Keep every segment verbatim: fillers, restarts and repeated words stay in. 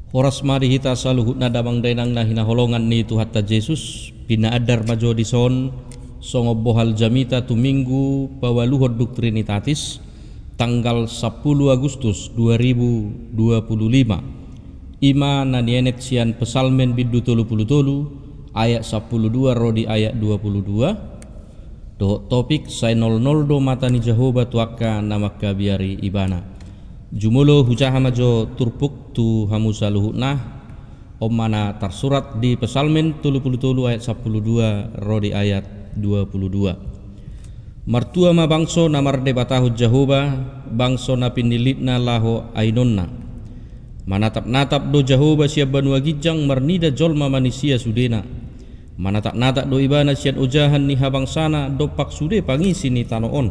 Horas ma di hita saluhutna damang dainang na hinaholongan ni Tuhanta Jesus. Pinaandar ma jo dison songon bohal jamita tu Minggu paualuhon dung Trinitatis, tanggal sampulu Agustus dua ribu dua puluh lima. I ma na nienet sian Psalmen bindu tolu pulu tolu, ayat sampulu dua ro di ayat dua pulu dua. Dohot topik: Sai nolnol do mata ni Jahowa tu angka na mangkabiari Ibana. Jumolo hujaha ma jo turpuk tu hamu saluhutna. On ma na tarsurat di Psalmen tolu pulu tolu ayat sampulu dua ro di ayat dua pulu dua. Martua ma bangso na mardebatahon Jahowa, bangso na pinillitna laho ainonna. Manatapnatap do Jahowa sian banua ginjang, marnida jolma manisia sudena. Manatapnatap do Ibana sian ojahan ni habangsana dompak sude pangisi ni tano on.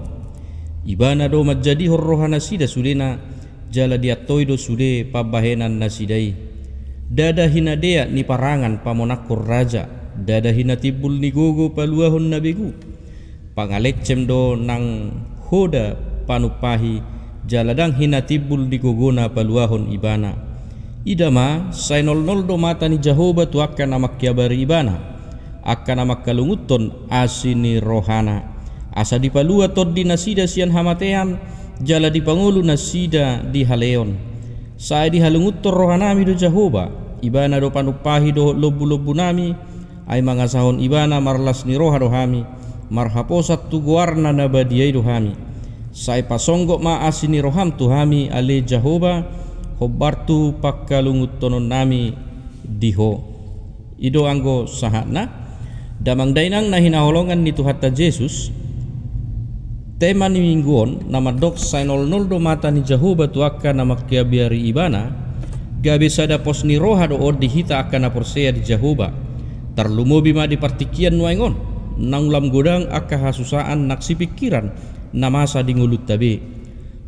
Ibana do manjadihon rohanasida sudena, jala diantoi do sude pambahenannasida i. Ndada hinadeak ni parangan pamonanghon raja, ndada hinatimbul ni gogo paluahon na begu. Pangalengsem do nang hoda panumpahi, jala ndang hinatimbul ni gogona paluahon Ibana. Ida ma, sai nolnol do mata ni Jahowa tu angka na mangkabiari Ibana, angka na mangkalungunhon asi ni rohana. Asa dipalua tondinasida sian hamatean, jala dipangolu nasida di haleon. Sai dihalungunhon rohanami do Jahowa, Ibana do panumpahi dohot lombulombunami. Ai mangasahon Ibana marlas ni roha do hami, marhaposan tu goarna na badia i do hami. Sai pasonggot ma asi ni roham tu hami, ale Jahowa, hombar tu pangkalungunhononnami di Ho. I do anggo sahatna. Damang dainang na hinaholongan ni Tuhanta Jesus, tema ni Minggu on na mandok sai nolnol do mata ni Jahowa tu angka na mangkabiari Ibana, gabe sada pos ni roha do on di hita angka na porsea di Jahowa. Tarlumobi ma di partingkian nuaeng on, naung lam godang angka hasusaan nang sipingkiran na masa di ngolunta be.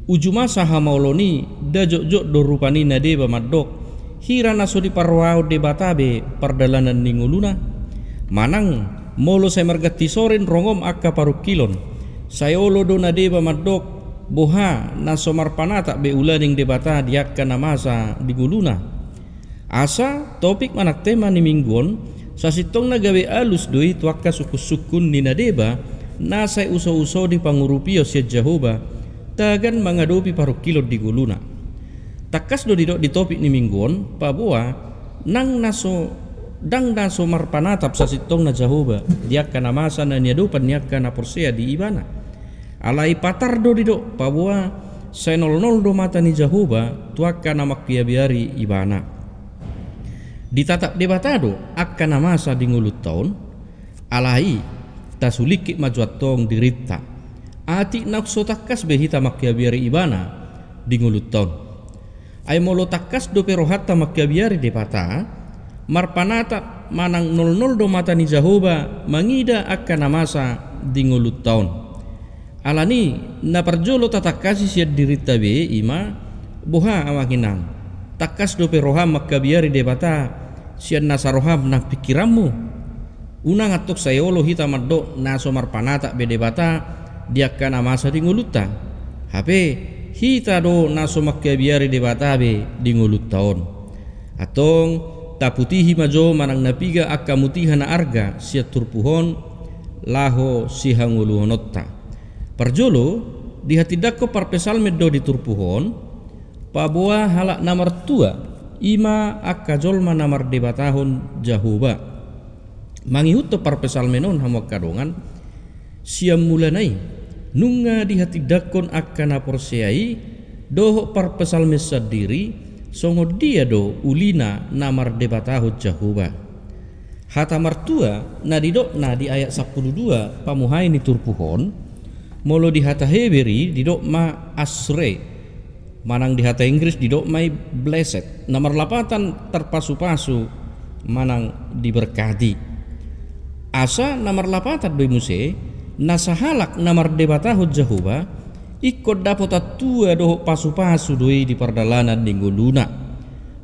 Uju masa hamaolon i, nda jotjot do rupani na deba mandok, hira na so diparrohahon Debata be pardalanan ni ngoluna. Manang molo sai marganti sorin rongom angka parungkilon, sai olo do na deba mandok, boha na so marpanatap be ulaning Debata di angka na masa di ngoluna. Asa topik manang tema ni Minggu on, sasintongna gabe alus do i tu angka sungkunsungkun ni na deba na sai usouso dipangurupion sian Jahowa, tagan mangadopi parungkilon di ngoluna. Tangkas do didok di topik ni Minggu on, paboa nang na so, ndang na so marpanatap sasintongna Jahowa di angka na masa na niadopan ni angka na porsea di Ibana. Alai patar do didok, paboa sai nolnol do mata ni Jahowa tu angka na mangkabiari Ibana. Ditatap Debata do angka na masa di ngolunta on. Alai tasulingkit ma jo antong dirinta, atik naung so tangkas be hita mangkabiari Ibana di ngolunta on. Ai molo tangkas dope rohanta mangkabiari Debata, marpanatap manang nolnol do mata ni Jahowa mangida angka na masa di ngolunta on. Alani, na parjolo tatangkasi sian dirinta be i ma, boha amang inang, tangkas dope roham mangkabiari Debata sian nasa roham nang pingkiranmu? Unang antong sai olo hita mandok na so marpanatap be Debata di angka na masa di ngolunta. Hape hita do na so mangkabiari Debata be di ngolunta on. Antong taputihi ma jo manang na piga angka mutiha na arga sian turpuk on laho sihangoluhononta. Parjolo, dihatindangkon parpsalmen do di turpuk on, paboa halak na martua i ma angka jolma na mardebatahon Jahowa. Mangihuthon parpsalmen on hamu angka dongan, sian mulana i nunga dihatindangkon angka na porsea i dohot parpsalmen sandiri songon dia do ulina na mardebatahon Jahowa. Hata martua na didokna di ayat sampulu dua pamuhai ni turpuk on, molo di hata Heber i didok ma asre, manang di hata Inggris didok ma i blessed, na marlapatan tarpasupasu manang diberkati. Asa na marlapatan do i muse, na sahalak na mardebatahon Jahowa, ingkon dapotan tua dohot pasupasu do i di pardalanan ni ngoluna.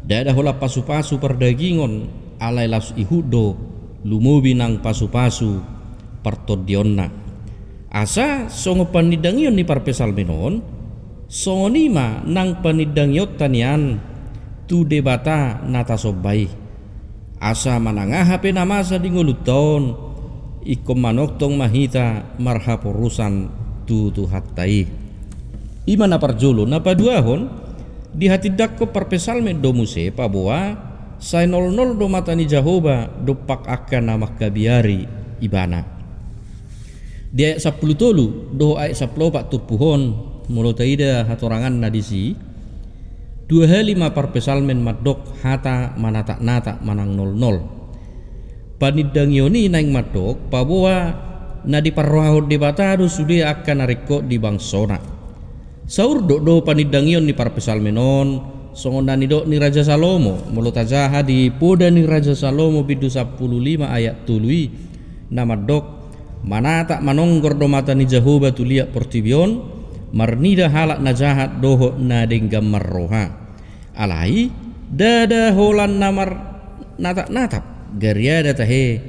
Ndada holan pasupasu pardagingon, alai laos ihut do lumobi nang pasupasu partondionna. Asa songon panindangion ni parpsalmen on, songon i ma nang panindangionta nian tu Debata na tasomba i. Asa manang aha pe na masa di ngolunta on, ingkon manongtong ma hita marhaporusan tu Tuhanta i. I ma na parjolo. Na paduahon, dihatindangkon parpsalmen do muse paboa sai nolnol do mata ni Jahowa dompak angka na mangkabiari Ibana. Di ayat sampulu tolu dohot ayat sampulu opat turpuk on, molo taida hatoranganna disi, dua hali ma parpsalmen mandok hata manataknatak manang nolnol. Panindangion i naeng mandok paboa na diparrohahon Debata do sude angka na ringkot di bangsona. Saurdot do panindangion ni parpsalmen on, songon na nidok ni Raja Salomo, molo tajaha di Poda ni Raja Salomo bindu sampulu lima ayat tolu i, na mandok, manatak manonggor do mata ni Jahowa tu liat portibi on, marnida halak na jahat dohot na denggan marroha. Alai, ndada holan na marnataknatak, gariada tahe,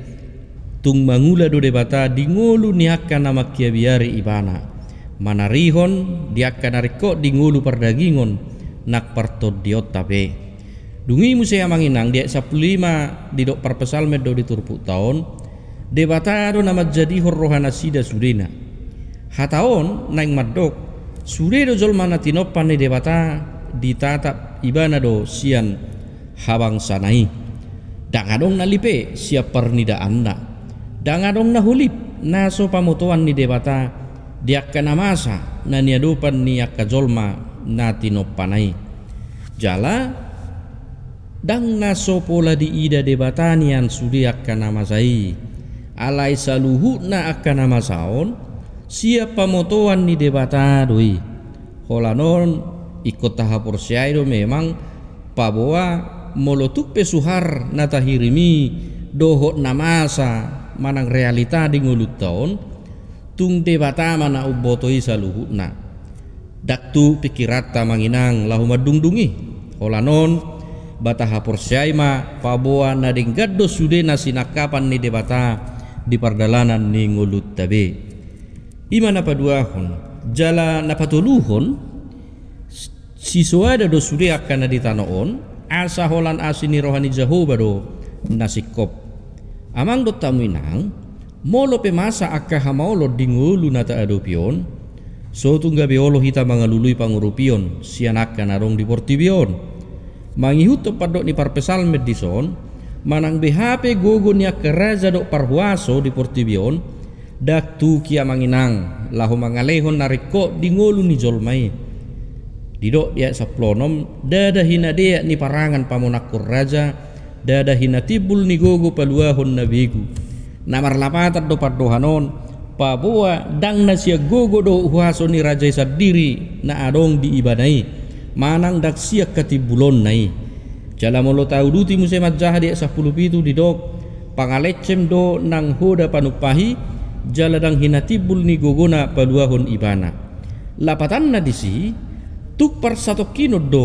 tung mangula do Debata di ngolu ni angka na mangkabiari Ibana, manarihon di angka na ringkot di ngolu pardagingon nang partondionta pe. Dung i muse amang inang di ayat sampulu lima didok parpsalmen do di turpukta on, Debata do na manjadihon rohanasida sudena. Hata on naeng mandok, sude do jolma na tinompa ni Debata, ditatap Ibana do sian habangsana i. Ndang adong na lipe sian parnidaanna. Ndang adong na holip na so pamotoan ni Debata di angka na masa na niadopan ni angka jolma na tinompana i. Jala ndang na so pola diida Debata nian sude angka na masa i. Alai saluhutna angka na masa on sian pamotoan ni Debata do i. Holan on, ingkon tahaporseai do memang paboa molo tung pe suhar na tahirim i dohot na masa manang realita di ngolunta on, tung Debata ma na umboto i saluhutna. Ndang tu pingkiranta amang inang laho mandungdung i. Holan on, ba tahaporseai ma paboa na denggan do sude na sinangkapan ni Debata di pardalanan ni ngolunta be. I ma na paduahon. Jala na patoluhon, sisoada do sude angka na di tano on, asa holan asi ni roha ni Jahowa do na singkop. Amang dohot hamu inang, molo pe masa angka hamaolon di ngolu na taadopi on, so tung gabe olo hita mangalului pangurupion sian angka na adong di portibi on. Mangihuthon pandok ni parpsalmen dison, manang beha pe gogo ni angka raja dohot parhuaso di portibi on, ndang tuk i amang inang laho mangalehon na ringkot di ngolu ni jolma i. Didok di ayat sampulu onom, ndada hinadeak ni parangan pamonangkon raja, ndada hinatimbul ni gogo paluahon na begu. Na marlapatan do pandohan on, paboa ndang na sian gogo dohot huaso ni raja i sandiri na adong di ibana i, manang ndang sian hatimbulonna i. Jala molo tauduti muse manjaha di ayat sampulu pitu didok, pangalensem do nang hoda panumpahi, jala ndang hinatimbul ni gogona paluahon ibana. Lapatanna disi, tuk parsatongkinon do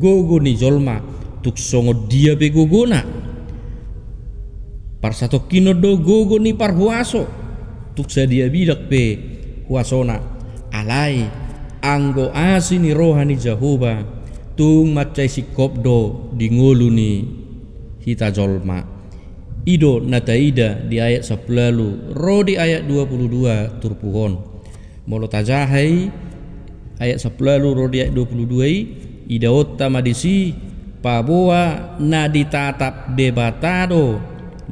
gogo ni jolma, tuk songon dia pe gogona. Parsatongkinon do gogo ni parhuaso, tuk sadia bidang pe huasona. Alai, anggo asi ni roha ni Jahowa, tung mansai singkop do di ngolu ni hita jolma. I do na taida di ayat sampulu ualu ro di ayat dua pulu dua turpuk on. Molo tajaha i, ayat sampulu ualu ro di ayat dua pulu dua i, idaonta ma disi, paboa na ditatap Debata do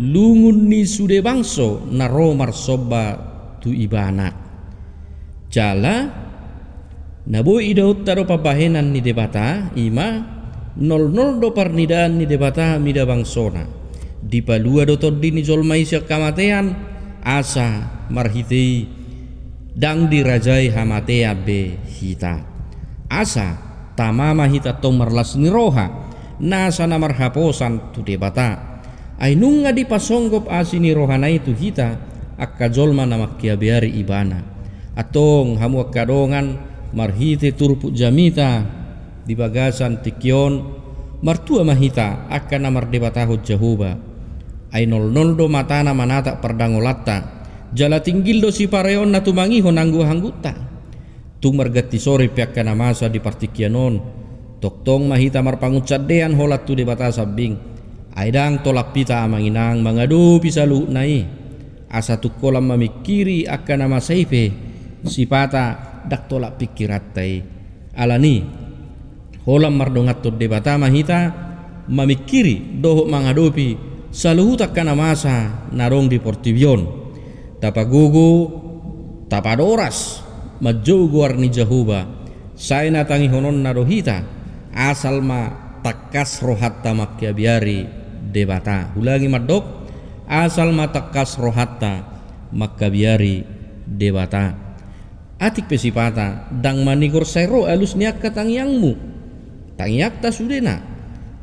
lungun ni sude bangso na ro marsomba tu ibana. Jala na boi idaonta do pambahenan ni Debata, i ma, nolnol do parnidaan ni Debata mida bangsona. Dipalua do tondi ni jolma i sian hamatean, asa marhite i ndang dirajai hamatean be hita. Asa tama ma hita tong marlas ni roha, nasa na marhaposan tu Debata. Ai nunga dipasonggop asi ni rohana i tu hita, angka jolma na mangkabiari ibana. Antong hamu angka dongan, marhite turpuk jamita di bagasan tingki on, martua ma hita angka na mardebatahon Jahowa. Ai nolnol do matana manatap pardangolanta, jala tinggil do sipareonna tumangihon angguanggutta. Tung marganti sore pe angka na masa di partingkian on, Tongtong ma hita marpangunsandean holan tu Debata sambing. Ai ndang tolap hita amang inang mangadopi saluhutna i. Asa tung holan mamingkiri angka na masa i pe sipata ndang tolap pingkiranta i. Alani, holan mardonganhon Debata ma hita mamingkiri dohot mangadopi saluhut angka na masa na adong di portibi on. Tapagogo, tapadoras manjou goar ni Jahowa, sai na tangihononna do hita, asal ma tangkas rohanta mangkabiari Debata. Hulangi mandok, asal ma tangkas rohanta mangkabiari Debata. Atik pe sipata ndang manigor sai ro alus ni angka tangiangmu. Tangiangta sudena.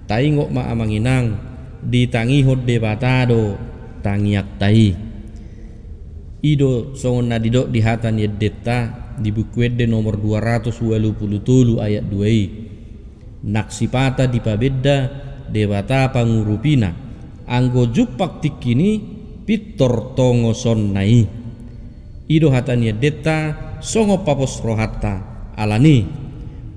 Taingot ma amang inang, ditangihon Debata do tangiangta i. I do songon na didok di hata ni endenta di Buku Ende nomor dua ratus ualu pulu tolu ayat dua i. Nang sipata dipabenda Debata pangurupina, anggo jumpang tingki ni pintor tongosonna i. I do hata ni endenta songon papos rohanta. Alani,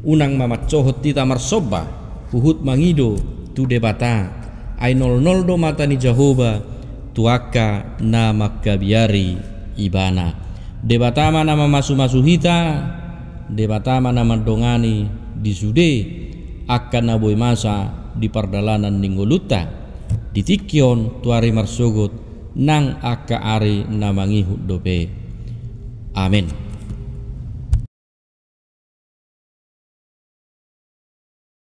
unang ma mansohot hita marsomba huhut mangido tu Debata, ai nolnol do mata ni Jahowa tu angka na mangkabiari Ibana. Debata ma na mamasumasu hita, Debata ma na mandongani di sude angka na boi masa di pardalanan ni ngolunta, di tingki on tu ari marsogot nang angka ari na mangihut dope. Amen.